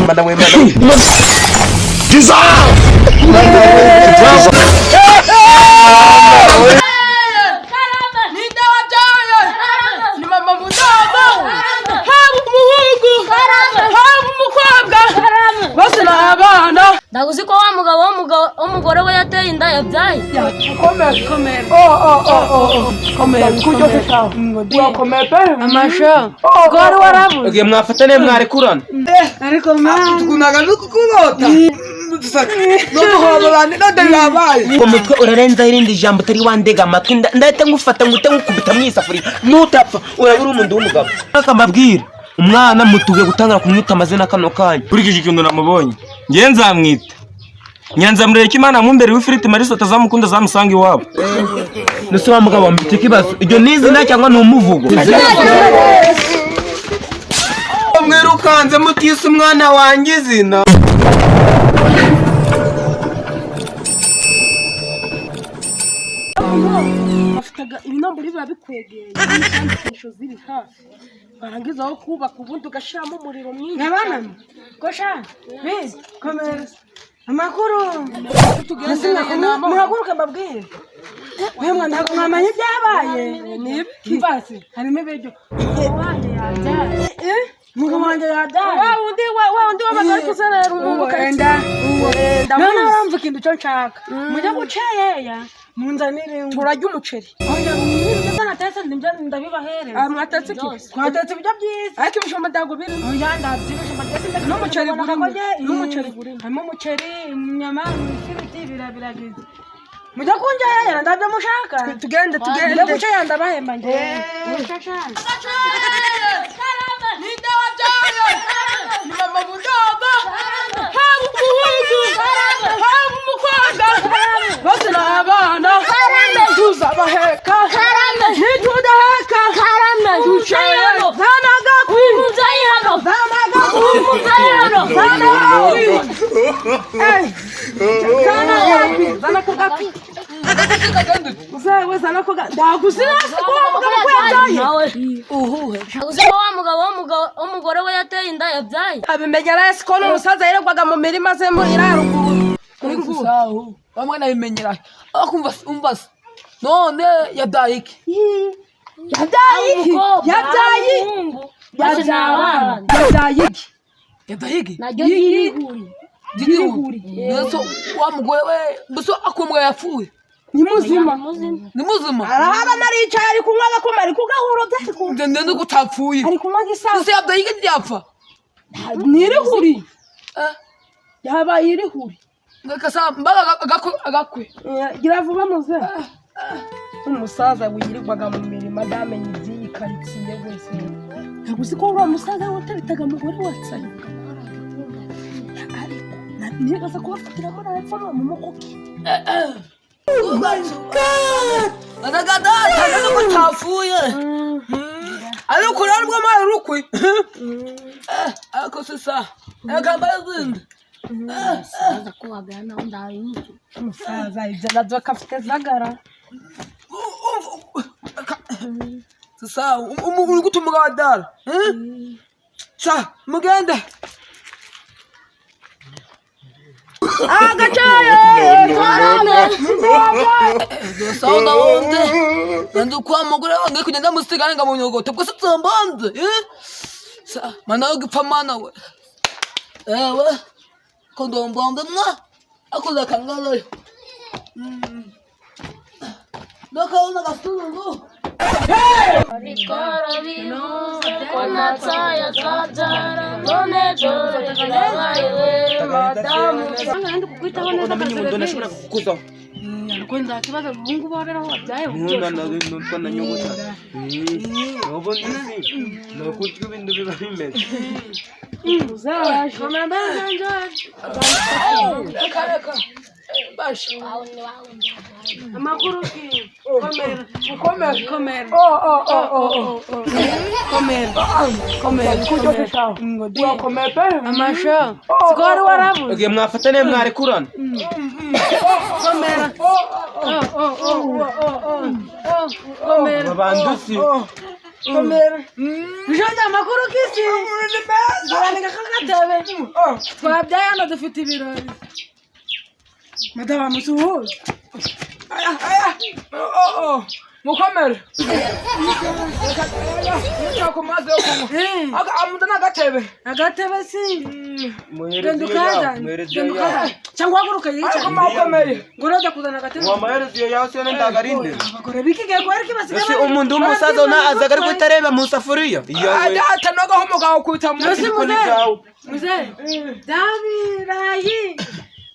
Mana we, mana we. Ninde wabyaye? Ni mama mudogo. Haba umuhungu, haba umukobwa, bose ni abana. Ndaguzi ko wa mugabo w'umugore we yateye inda yabyaye. Amasha wari warabuze. Ugiye mwafatane mwarekurana. Ariko mwana tukunaga nukukurota no node yabaye. Uwo mutwe urarenzaho irindi jambo utari wandega amatwi, ndahita ngufata ngute ngukubita mu isafuriya, nutapfa uraba uri umuntu w'umugabo. Akamabwira umwana mutuye gutangira kumwita amazina kano kanya. Nkurikije ikintu namubonye, ngewe nzamwita Nyanzamurere Imana mumbere w'ifiriti Marisa atazamukunda azamusanga iwabo. Nese wa mugabo wamfite ikibazo, iryo ni izina cyangwa ni umuvugo? Mwirukanze mutise umwana wanjye izina. Bafitaga ibinombori biba bikwegereye kandi insho ziri hafi, barangiza aho kubaka ubundi ugashyiramo umuriro mwinshi. Nabana kosha bizi komera amakuru. Muhaguruke mbabwire. Mwemwe ntabwo mwamenya ibyabaye. Mvasi harimo ibiryo. Wanjye yabyaye, umugabo wanjye yabyaye. Wa wundi, wa wundi wabaga ari kuzerera umuntu. Wenda none urumva ikintu cyo nshaka, mujye guceyeya munzanire ingwe. Turarya umuceri. Oya, ibyo natetse nibyo ndabibahereza. Ah, mwatetse iki? Twatetse ibiryo byiza. Ariko ibijumba ntabwo birimo. Oya, ndabyibushe mbatetse. N'umuceri burimo. N'umuceri burimo. Harimo umuceri, inyama, ifiriti, birabiragize. Mujya kunjyayera ndabyo mushaka. Tugende. Mujya Tugende. guceya ndabahemba njye. Ninde wabyaye? Ni mama mudogo. Haba umuhungu, haba umukobwa, bose ni abana. Tuzabaheka, nitudaheka duceye zanagakwi. Umubyeyi hano. Zanagakwi. Umubyeyi hano. Zanagakwi, zanakugakwi uzewe zanakuga ndaguzira ko wa mugabo ko yabyaye. Ndaguzi ko wa mugabo w'umugore we yateye inda yabyaye. Abimenya resi ko n'umusaza yirirwaga mu mirima ze muri ruguru muri nguru. Sahu bamwe nabimenyera akumva umva se none yabyaye iki? Yabyaye iki? Yabyaye. Umuhungu. Bose ni Yabyaye abana. Yabyaye iki? Yabyaye iki? Naryo ryirihuri. Girihuri mbese wa mugore we, mbese akumva yapfuye? Ni muzima. Muzima. Ni muzima. Arahaba naricaye ari kunywa agakoma, ari kugahura byari kunywa. Ndende nuko utapfuye. Ari kunywa gisasu. Mbese yabyaye iki, ntiyapfa? Nirihuri. Eh. Yabaye irihuri. Ngakasa mbaga agakwe agakwe. Gira vuba muze. Umusaza wirirwaga mu mirima ndamenya iby'iyi karitsiye wese. Ntabwo uzi ko uriya musaza watabitaga umugore wa Nsayo? Ariko nibaza kubafatiramo narapfa mu mukoki. Anagadata nuko utapfuye ariko rero rwo mara urukwe. Eh, ariko sisa akamba izindi. Umusaza ko wabyaye nawe ndayinyicyo. Umusaza ibyo nabyo akafite zagara. Sasa uri gutuma ugadara sa mugende. Sawa ndabonde nandi kwa mugore wange kugenda musigane nga munyogote bwo sitsambanze eh sa mana yo gipfa mana we ewe ko ndombonde mwa akoza kangarayo ndakabona gasungu. Ko natsaye azabyara none dore birabaye we madamu. Kandi kukwitaho neza. Namenye umuntu ntashobora kukuzaho. Ariko nta kibazo, ubu ngubu wabera aho wabyaye. Nutwa na nyogota. Ubu nzi ni uko ibintu biba bimeze. Uzaje Reka reka basha. Amakuru ki? Komera komera komera. Komera komera komera. Amasha siko wari warabuze. Ugiye mwafatane mwarekurana. Komera. Komera. Babandusi. Komera. Bijonja amakuru kisi. Baranika kagatebe. Twabyaye hano dufite ibirori. Madamu musuhuze. Aya aya. Oh oh. Mukomere. Reka ku mazi yo kunywa. Aga amuda n'agatebe. Agatebe si. Genda ukazane. Genda ukazane. Cyangwa uhaguruke yicaye. Ariko mukomeye. Ngo urajya kuzana agatebe. Wamaherezo iyo yawe siyo ntagarinde. Abagore b'ikigihe kubera ko basigaye Ese umuntu w'umusaza una azaga ari guhita areba mu safuriya. Data nagaho umugabo kwita mu Mbese muzehe. Muzehe. Bya birayi.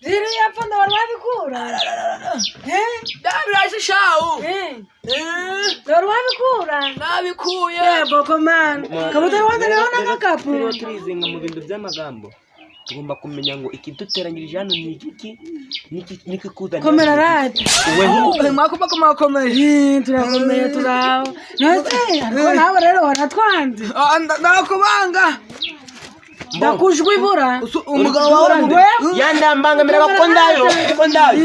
Biriya pfundo wari wabikura. Bya birayi shawu. Wari wabikura. Nabikuye. Yego komana. Kabuta wanzaniyeho n'agakapu. Turiho turizinga mu bintu by'amagambo. Tugomba kumenya ngo ikiduteranyirije hano ni igiki n'ikikuzanira. Komera radi. Mwakoma kumakomeye. Turakomeye turaho. Nose ariko nawe rero waratwanze. Ndakubanga. Ndakujwa ibura. Umugabo wawe yandambangamira bakondayo bakondayo.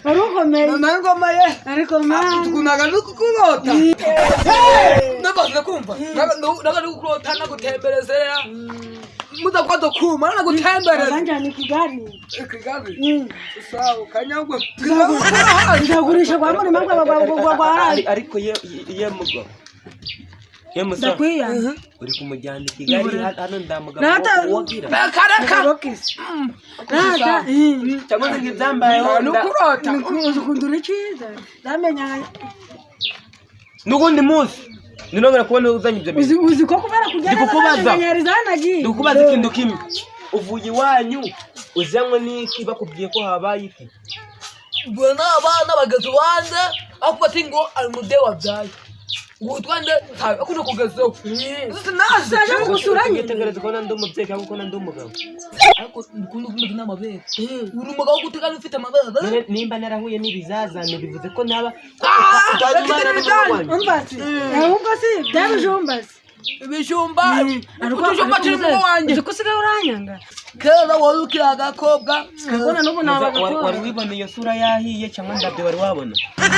Wari ukomeye. Nangomeye. Ariko mana. Tukunaga nukukurota. Ndabaza kumva. Ndaga nukukurota nagutemberezera. Muza kwazo kuma nagutembereza. Banjana i Kigali. Kigali. Sawa kanyangwe. Nzagurisha kwa murima gwa Ari- Ariko ye ye mugabo. Ye musa. Ndakwiya. Uri kumujyana i Kigali hano ndamugabo Nata- wogira. Karaka. Rokisi. Nata. Cyangwa se ngo ibyambayeho Nukurota. Ukundura icyiza. Ndamenya. n'ubundi munsi ninongera kubona uzanye ibyo bintu. Uzi ko kubera kujyana Ndikukubaza. n'abanyariza nagiye. Ndikukubaza ikintu kimwe. Uvuye iwanyu uzanywe n'iki bakubwiye ko habaye iki? Mbona abana bageze iwanjye aho ati ngo ari umubyeyi wabyaye. Witwa nde ntawe akunda kugezeho. Sinazi. Aje kugusura nyine. Tegereza ko ndi umubyeyi cyangwa ko ndi umugabo. Ariko ndikunda kumeze n'amabere. Uri umugabo gute kandi ufite amabere? Nimba narahuye n'ibizazane bivuze ko naba Umva se. Ahubwo si byabijumba se. Ibijumba. Utujumba turi mu wanjye. Uzi ko usigaye uranyanga. Kera wari ukiri agakobwa. Mbona n'ubu naba Wari agakobwa. wibona iyo sura yahiye cyangwa ndabyo wari wabona?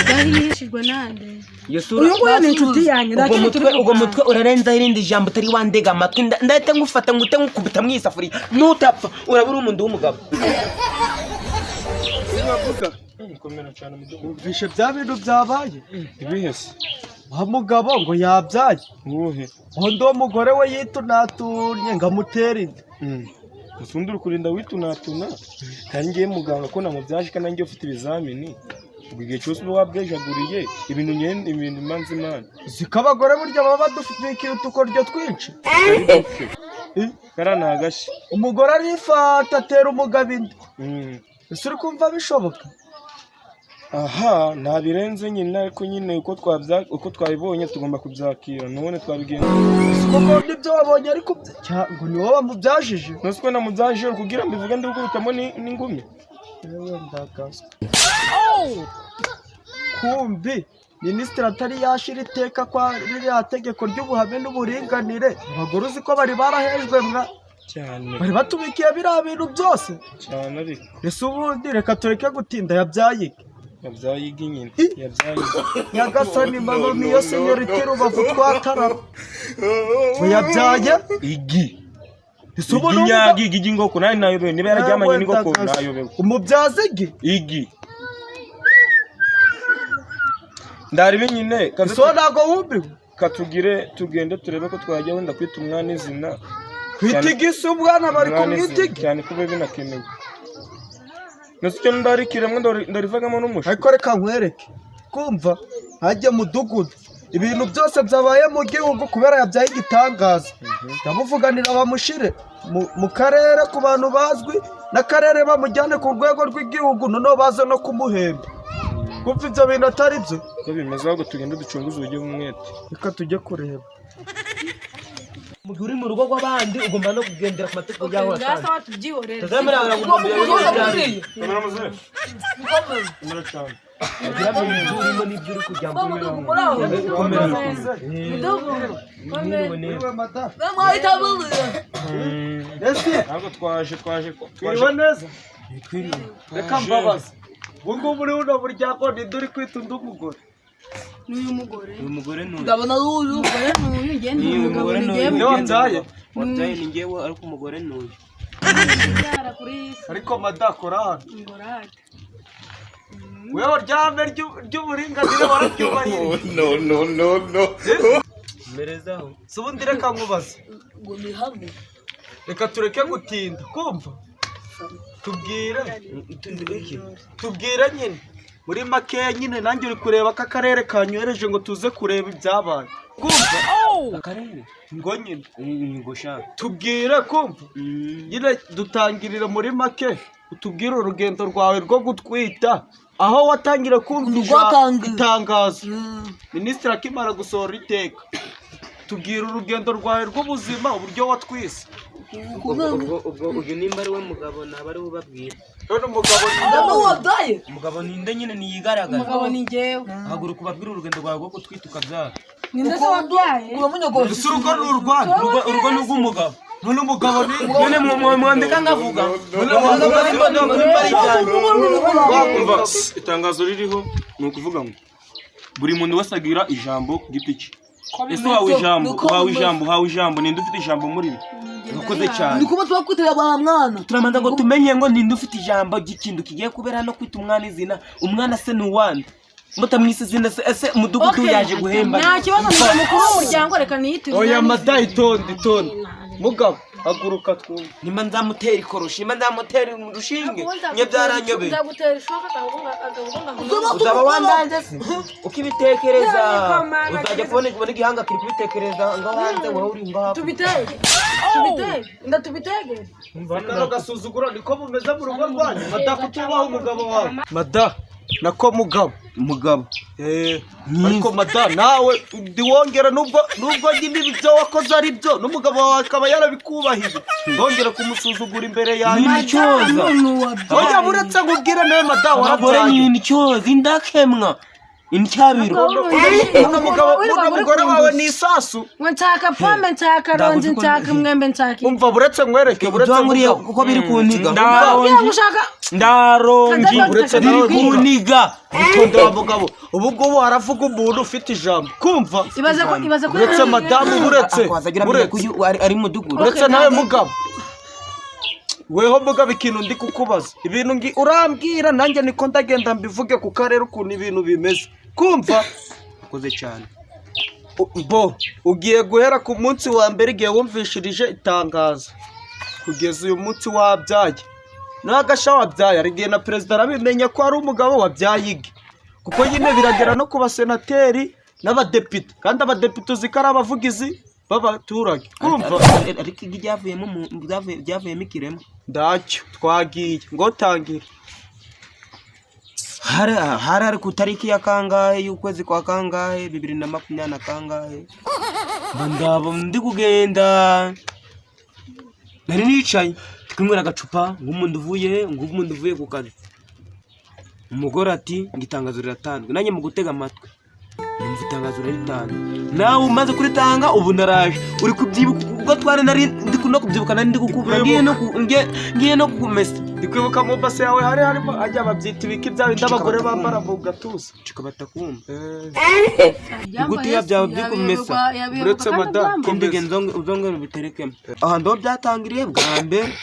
Yahishijwe nande. Iyo sura Uyu nguyu ni inshuti yanjye. ubwo mutwe ubwo mutwe urarenzaho irindi jambo utari wandega amatwi ndahita ngufata ngute ngukubita mu isafuriya nutapfa uraba uri umuntu w'umugabo. Umvishe bya bintu byabaye. Ibihese. Wa mugabo ngo yabyaye. Uwuhe? Undi uwo mugore we yitunatunye ngo amutere inda. Usundi uri kurinda witunatuna. Kandi ngiye muganga ko namubyaje kandi nanjye ufite ibizamini. Ubwo igihe cyose uba wabwejaguriye ibintu nyene ibintu imanza imana. Uzi ko abagore burya baba badufitiye utukoryo twinshi. Kariya ni agashyi. Umugore arifata atera umugabo inda. Ese uri kumva bishoboka? Aha ntabirenze nyine ariko nyine uko twabibonye tugomba kubyakira none twabigenza. Uzi ko nibyo wabonye ariko ngo ni wowe wamubyajije. None ko namubyajije kugira mbivuge ndi gukubitamo n'ingumi. Yewe ndakaswe. Kumbi minisitiri atari yashira iteka kwa ririya tegeko ry'ubuhame n'uburinganire. Abagore uzi ko bari barahejwe mwa. Cyane. Bari batubikiye biriya bintu byose. Cyane ariko. Ese ubundi reka tureke gutinda yabyaye iki? Yabyaye igi nyine. Yabyaye igi. Nyagasani mama miyo senyorite Rubavu twatarama. Ngo yabyaye igi. Ese ubu Igi nyagi igi ry'ingoko nawe nayobewe niba yararyamanye n'ingoko nayobewe. Umubyaza igi? Igi. Ndaribe nyine. So ntago wumbiwe. Katugire tugende turebe ko twajya wenda kwita umwana izina. Kwita igi si umwana bari kumwita igi. Cyane kuba binakenewe. Nasi icyo ndarikiramo ndarivagamo n'umusha. Ariko reka nkwereke. Kumva hajya mudugudu. Ibintu byose byabaye mu gihugu kubera yabyaye igitangaza. Ndamuvuganira bamushire mu karere ku bantu bazwi n'akarere bamujyane ku rwego rw'igihugu noneho baze no kumuhemba. Kumva ibyo bintu atari byo. Ko bimeze ahubwo tugende ducunguze uburyo bumwete. Reka tujye kureba. Mu gihe uri mu rugo rw'abandi ugomba no kugendera ku mategeko y'aho wasanze. Tuzamurabura ngo ugira ngo ibyo urimo n'ibyo uri kujyamo. Ntabwo twaje Twiriwe neza. Reka mbabaze. Ubu ngubu uri buno buryango ninde uri kwita undi umugore? N'uyu mugore. Uyu mugore ni uyu. Ndabona ari uyu. Umugore n'uyu, njye ndi Uyu umugabo, mugore ni ni njyewe. uyu. Niwe wabyaye? Wabyaye ni njyewe, ariko umugore ni uyu. Kubyara kuri iyi si. Ariko madakora hano. Ingorane. Wewe ryame ry'uburinganire wararyubahirije. No, no, no, no. Mperezaho. Si ubundi reka nkubaze. Ngo ni hamwe. Reka tureke gutinda, kumva? Tubwire, Iki? tubwire nyine. Muri makeya nyine nanjye uri kureba ko akarere kanyohereje ngo tuze kureba ibyabaye. Kumva? Akarere? Ngo nyine. Ngo sha. Tubwire, kumva? Nyine dutangirire muri make, utubwire urugendo rwawe rwo gutwita, aho watangira kumva Rwatangiye. itangazo. Minisitiri akimara gusohora iteka. Tubwire urugendo rwawe rw'ubuzima, uburyo watwise. Ubwo uyu nimba ari we mugabo, naba ari we ubabwira. None umugabo ni Ndabona wabyaye. Umugabo ninde nyine niyigaragaza. Umugabo ni njyewe. Haguruka ubabwire urugendo rwawe rwo gutwita ukabyara. Ninde se wabyaye? Uramunyogoje. Ese urugo ni urwanyu? Urugo ni urw'umugabo. None umugabo ni None mwandeka nkavuga. Umva, itangazo ririho ni ukuvuga ngo buri muntu wese agira ijambo ku giti cye. Ese uhawe ijambo, uhawe ijambo, uhawe ijambo, ninde ufite ijambo muri mwe? Urakoze cyane. Ni kuba twakwitira ba mwana. Turamanza ngo tumenye ngo ninde ufite ijambo ry'ikintu kigiye kubera hano, kwita umwana izina. Umwana se ni uwande? Mutamwise izina se, ese umudugudu yaje guhemba? Nta kibazo, ni mukuru w'umuryango, reka niyitire. Oya mada, itonde, itonde. Mugabo, haguruka twumve. Nimba nzamutera ikoroshi, nimba nzamutera urushinge, nye byaranyobeye. Nzagutera ishoka akavuga. Uzaba wandanze se ukibitekereza. None Uzajya kubona igihanga kiri kubitekereza ngaho hanze, wowe uri ngaho. Tubitege. Tubitege. Ndatubitege. Kano gasuzuguro niko mumeze mu rugo rwanyu? Mada, kutubaha umugabo wawe. Mada, nako mugabo. Mugabo. Ariko mada, nawe ndiwongera nubwo nyine ibyo wakoze ari byo, n'umugabo wawe akaba yarabikubahiye, wongera kumusuzugura imbere yanjye. Ni icyoza. Oya, buretse nkubwire nawe mada, Abagore warabyaye. ni icyoza, indakemwa, intyabiro. Uno mugabo, uno mugore wawe ni isasu. Ngo nshaka pome, nshaka ronji, nshaka umwembe, nshaka iki. Umva, buretse nkwereke, buretse Ibyo mugabo. kuko biri kuniga. Niba gushaka Ndarongi. Uretse Biri nawe kuniga. Itonde wa mugabo, ubu ngubu haravuga umuntu ufite ijambo, kumva? Ibaze ko Uretse madamu, buretse Wazagira amenya ko buretse uyu ari mudugudu. Uretse nawe mugabo, weho mugabo, ikintu ndi kukubaza, ibintu urambwira nanjye niko ndagenda mbivuge ku karere ukuntu ibintu bimeze, kumva? Ukoze cyane. Bo ugiye guhera ku munsi wa mbere igihe wumvishirije itangazo kugeza uyu munsi wabyaye n'agasha wabyaye, hari igihe na perezida arabimenya ko ari umugabo wabyaye igi, kuko nyine biragera no ku basenateri n'abadepite, kandi abadepite uzi ko ari abavugizi b'abaturage, kumva? Ariko igi ryavuyemo ryavuyemo ikirema. Ndacyo twagiye ngo tangire. Hari ku tariki ya kangahe y'ukwezi kwa kangahe, 2020 na kangahe, mba ndaba ndi kugenda, nari nicaye ndi kunywera agacupa nk'umuntu uvuye ku kazi. Umugore ati ngo itangazo riratanzwe. Nanjye mu gutega amatwi numva itangazo riratanzwe, nawe umaze kuritanga ubu naraje uri kubyibuka ubwo twari, nari ndi no kubyibuka, nari ndi kukubura ngiye no kukumesa. Ndi kwibuka mu base yawe hari harimo ajya babyita ibiki, bya bindi abagore bambara mu gatuza. Cikabata kumva ingutiya byawe byo kumesa. Uretse madamu. Kindige uzongere ubiterekemo ahantu aho byatangiriye bwa mbere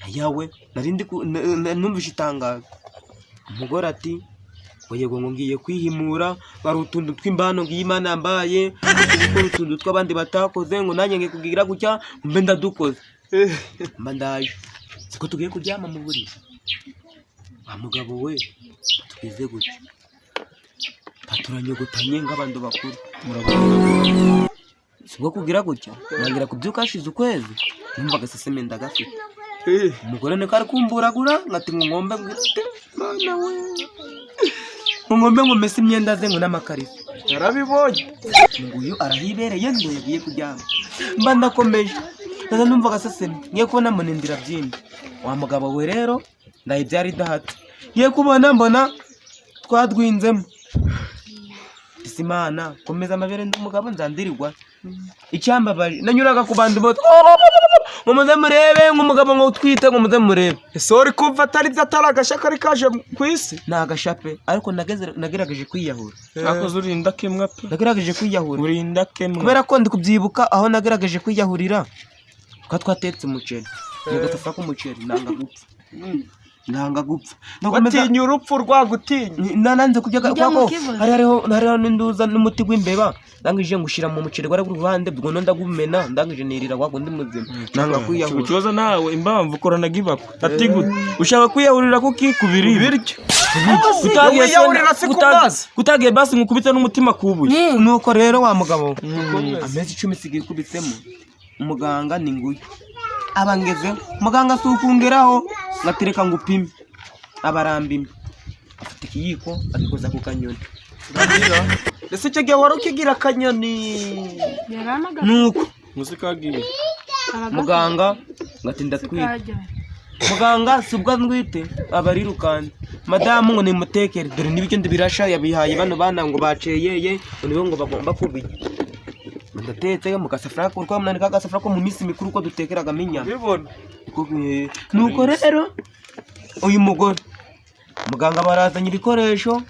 yawe. Nari ndi numvise itangazo, umugore ati ngo yego, ngo ngiye kwihimura, bari utuntu tw'imbano ngiye Imana yambaye, gukora utuntu tw'abandi batakoze, ngo nanjye ngiye kugira gutya mbe ndadukoze. Mba ndaje siko tugiye kuryama mu buriri, wa mugabo we, tugeze gutya turanyogotanye nk'abantu bakuru. Sibwo kugira gutya ntangira kubyuka hashize ukwezi, numva agaseseme ndagafite. Umugore niko ari kumburagura ngati ngo ngombe ngwite mana we, ngo ngombe ngo mese imyenda ze ngo n'amakariso. Narabibonye. Ngo uyu arahibereye ngo yagiye kuryama, mba ndakomeje ndaza numva agaseseme, ngiye kubona mbona inzira byimba. Wa mugabo we rero, ndayibyara idahatse, ngiye kubona mbona twadwinzemo. Ese Imana komeza amabere, ndi umugabo nzandirirwa. Icyambabaje, nanyuraga ku bantu bose. Ngo muze murebe, ngo umugabo ngo utwite, ngo muze murebe. Ese uri kumva atari byo, atari agashya kari kaje ku isi? Ni agashape, ariko nagerageje kwiyahura. Akoze urinda kemwa pe. Nagerageje kwiyahura. Urinda kemwa. Kubera ko ndi kubyibuka aho nagerageje kwiyahurira, twatetse umuceri mu gasafuriya k'umuceri, nanga gupfa, nanga gupfa. Ndakomeza. Watinya urupfu rwagutinya? Nanze kurya Ujya kubera mu ko kivu. hariho n'induza n'umuti w'imbeba, ndangije ngushyira mu muceri wari ku ruhande, ubwo ndagumena, ndangije nirira wa gundi muzima, nanga kwiyahura. Ikibazo nawe impamvu ukorana gibako ati gute ushaka kwiyahurira kuki ku biribwa? Utagiye Wiyahurira si ku mazi. Utagiye basi ngukubite n'umutima kubuye. Nuko rero wa mugabo, amezi 10 sigaye ikubitsemo, umuganga ni nguyu aba ngezeho, muganga si ukungeraho ngatereka ngo upime, abarambime, afata ikiyiko agikoza ku kanyoni. Ese icyo gihe wari ukigira akanyoni? Nuko Muzika agiye. muganga ngati ndatwite, muganga si ubwo ndwite, aba arirukanse, madamu ngo nimutekere, dore n'ibiryo ndibirasha, yabihaye bano bana ngo baceyeye, ngo nibo ngo bagomba kubirya. Ndatetse mu gasafuriya ko kwa munani, ka gasafuriya ko mu minsi mikuru ko dutekeragamo inyama. Bibona. Nuko rero uyu mugore, muganga barazanye ibikoresho,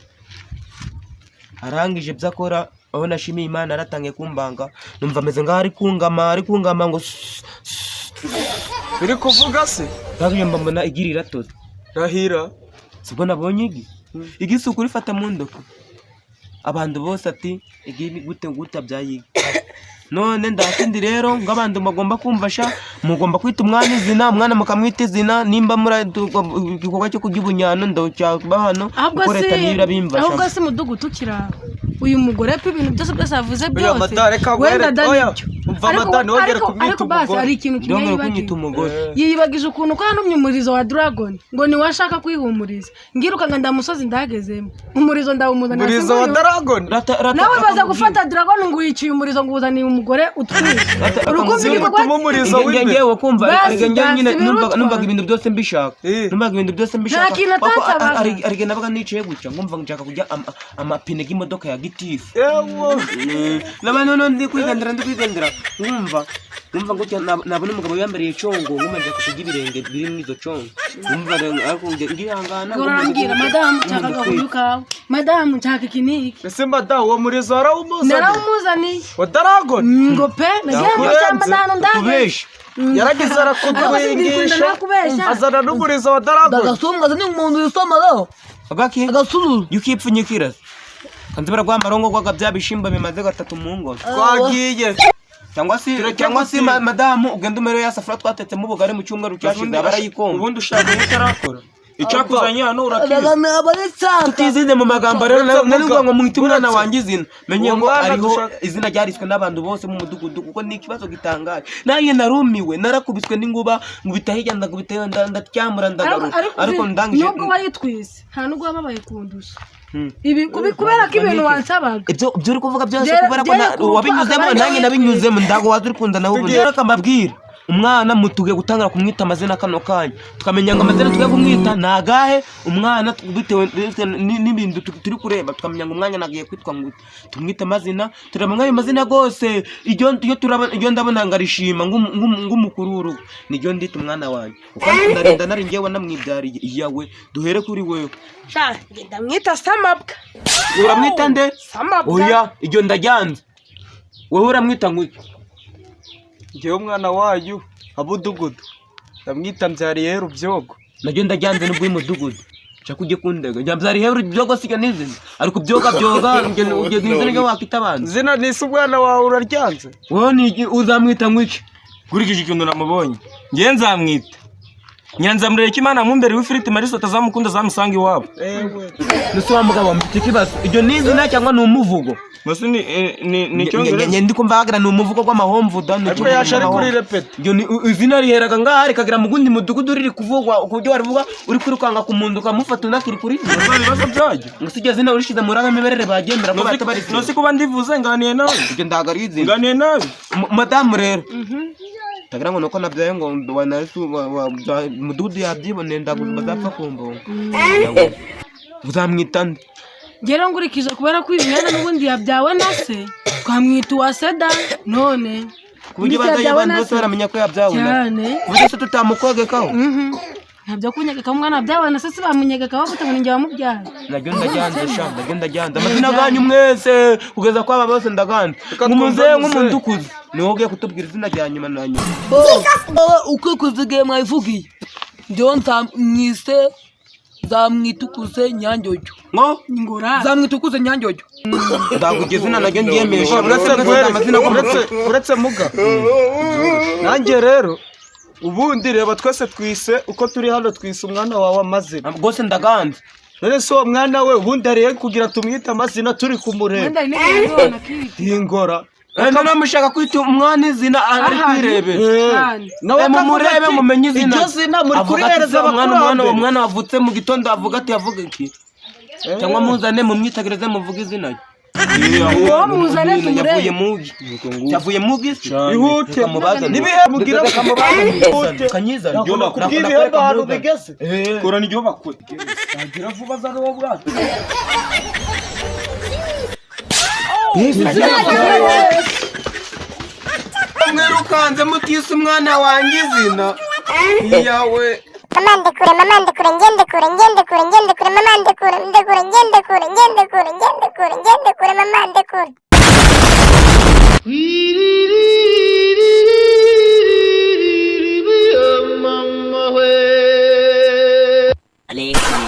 arangije ibyo akora, aho nashimiye Imana, yaratangiye kumbanga, numva ameze nkaho ari kungama ngo suuu, suuu. Biri kuvuga se? Ndangije mbona igi riratose. Rahira. Sibwo nabonye igi, igi si ukurifata mu ndoka, abantu bose ati igi ni gute gute abyaye igi? None ndakindi rero ngo abantu bagomba kumvasha, mugomba kwita umwana izina, umwana mukamwita izina, nimba muri igikorwa cyo kurya ubunyano ndacyaba hano Ahubwo kuko leta si niyo irabimvasha. Ahubwo si mudugudu tukira uyu mugore pe, ibintu byose byose avuze Oya, byose mada, reka wenda nguhere- da oya, nibyo. umva, Ariko- mada, ntiwongere ariko- kumwita ariko basi umugore. hari ikintu kimwe Ndongera kunyita yibagiwe. umugore. Yiyibagije ukuntu ko yanumye umurizo wa dragon, ngo niwe ashaka kwihumuriza, ngiruka ngo ndamusozi ndagezemo umurizo ndawumuzanira. Murizo wa Singuyu. dragon. Rata Nawe baza gufata dragon ngo uyiciye umurizo, ngo uzaniye umugore utwite, urukumva igikorwa. Utuma umurizo w'imbere. Ngewe kumva Basi, ariko ngewe basi, nyine birutwa. numvaga ibintu byose mbishaka. Numvaga ibintu byose mbishaka. Nta kintu Kuko atansabaga. ariko nabaga nicaye gutya nkumva nshaka kurya amapine y'imodoka ya gitifu. Ewo. Naba none ndi kwigendera nkumva gutya, nabona umugabo yambariye congo, nkumva nshaka kurya ibirenge biri muri izo congo, nkumva rero, ariko ngihangana. Urambwira madamu nshaka agahuyu kawe, madamu nshaka iki n'iki. Ese mada, uwo murizo warawumuzaniye? Narawumuzaniye. Wa dragon? Ngo pe, nagiye mu ishyamba nta hantu ndageze. Kubesha. Yaragize arakudwingisha, Nakubeshya. azana n'umurizo wa dragon. Ndagasumbwa ni umuntu wisoma rero. Agaki? Agasururu. Yukipfunyikira kanzi baragwa amarongo gwaga bya bishimba bimaze gatatu mu ngo. Twagiye. Cyangwa se madamu ugenda umere ya safuriya twatetsemo ubugari mu cyumweru cyashize, aba arayikomba. Ubundi ushaka utarakora icyakuzanye hano urakizi. Abari cyaka. Tutizinze mu magambo rero, Uretse nari muga- ngo mwite umwana uretse- wanjye izina, menye Uwo ngo mwana ariho izina ryariswe n'abantu bose mu mudugudu, kuko ni ikibazo gitangaje, nanjye narumiwe, narakubiswe n'inkuba, nkubita hirya, ndakubita hirya, ndatyamura, ndagaruka, ariko ndangije. Nubwo wayitwise, nta nubwo wababaye kundusha ibi kubera ko ibintu wansabaga. Ibyo uri kuvuga byose, kubera ko byere ku rupfu wabinyuzemo, akaba nanjye ariwe. Nabinyuzemo, ntabwo waza uri kunda nawe ubu. Reka mbabwire, umwana mutugiye gutangira kumwita amazina kano kanya, tukamenya ngo amazina tugiye kumwita ni agahe umwana, bitewe n'ibintu turi kureba, tukamenya ngo umwana nagiye kwitwa ngo tumwite amazina, tureba nk'ayo mazina rwose, iyo turabona, iyo ndabona ngo arishima ng'umukuru w'urugo, niryo ndita umwana wanjye, kuko ndarinda nari njyewe namwibyariye iyawe. Duhere kuri wewe. Sha, ngenda mwita Samabwa. Uramwita nde? Samabwa. Oya, iryo ndajyanze, wowe uramwita ngo iki? Ngewe umwana wayu abudugudu ndamwita Mbyariye Rubyogo. Naryo ndajyanze n'ubwo y'umudugudu nshaka ujye kundega njya mbyariye Rubyogo, sijya n'izina ariko byoga byoga njye n'izina ryo wakita abantu. Izina nise umwana wawe uraryanze? Wowe ni iki? Uzamwita ngo iki? Nkurikije ikintu namubonye, ngewe nzamwita Nyiranzamurere Imana mumbere w'ifiriti Marisa atazamukunda azamusanga iwabo. Ewe. Nese wa mugabo, mfite ikibazo, iryo ni izina cyangwa ni umuvugo? Mbese ni icyongereza? Njye ndi kumva wagira ni umuvugo gw'amahomvuda ni. Ariko yaje ari kuri repeta. Iryo ni izina riheraga ngaha rikagera mu gundi mudugudu riri kuvugwa, ku buryo warivuga uri kwirukanga ku muntu ukamufata unakiri kuri None ibibazo byaryo. ngo si iryo zina urishize mu rangamimerere baryemera ko bahita barisiba? Nose kuba ndivuze nganiye nawe. Ibyo ntabwo ari izina. Nganiye nawe. Madamu rero, tagira ngo nuko nabyaye ngo mudugudu yabyiboneye, ndaguze bazapfa kumbonga, uzamwita nde? Ngero nkurikije, kubera ko uyu mwana n'ubundi yabyawe na se, twamwita uwa seda none. Ku buryo Mbese bazajya yabyawe abantu na bose se? baramenya ko yabyawe na Cyane. ku buryo se tutamukwegekaho. Ntabyo kunyegeka umwana wabyawe na se, si bamunyegekaho gute ngo ni njye wamubyaye? Naryo ndajyanze sha, naryo ndajyanze. Amazina ganyu mwese kugeza kwaba bose ndaganze. Reka Nk'umuzehe, twumve. nk'umuntu ukuze niwowe ugiye kutubwira izina rya nyuma na nyuma. Ukwikuza igihe mwabivugiye, njyewe nzamwise nzamwitukuze Nyanjyojyo. Ngo? Ingora. Nzamwitukuze Nyanjyojyo. Ndakugira izina naryo ndyemeje. Uretse Amazina. Uretse muga nanjye rero, ubundi reba twese twise uko turi hano, twise umwana wawe amazina. Rwose ndaganze. None se uwo mwana we ubundi ariye kugira tumwite amazina turi kumureba? Wenda ni nakita. Ingora. Noneho mushaka kwita umwana izina ari kwirebera. Cyane. Nawe Eh, mumurebe akavuga ati, mumenye izina. Iryo zina muri Avuga ati, kurihereza "Se, umwana umwana uwo abakurambere." mwana wavutse mu gitondo avuga ati avuga iki? Cyangwa muzane mumwitegereze muvuge izina rye. Uwo muzane tumurebe. Yavuye mugi, yavuye mugi se. Ihute. Reka Nibihe mugira reka mubazane. Ihute. Kanyizane. Nakubwiye ibihembo ahantu bigeze. Korana iryo bakwe. Agira vuba azane uwo bwato. Mwirukanze mutise umwana wanjye izina yawe. Mama ndekure, mama ndekure, ngende kure, ngende kure, ngende kure, mama ndekure, ndekure, ngende kure, ngende kure, ngende kure, ngende kure, mama ndekure. Alaikum.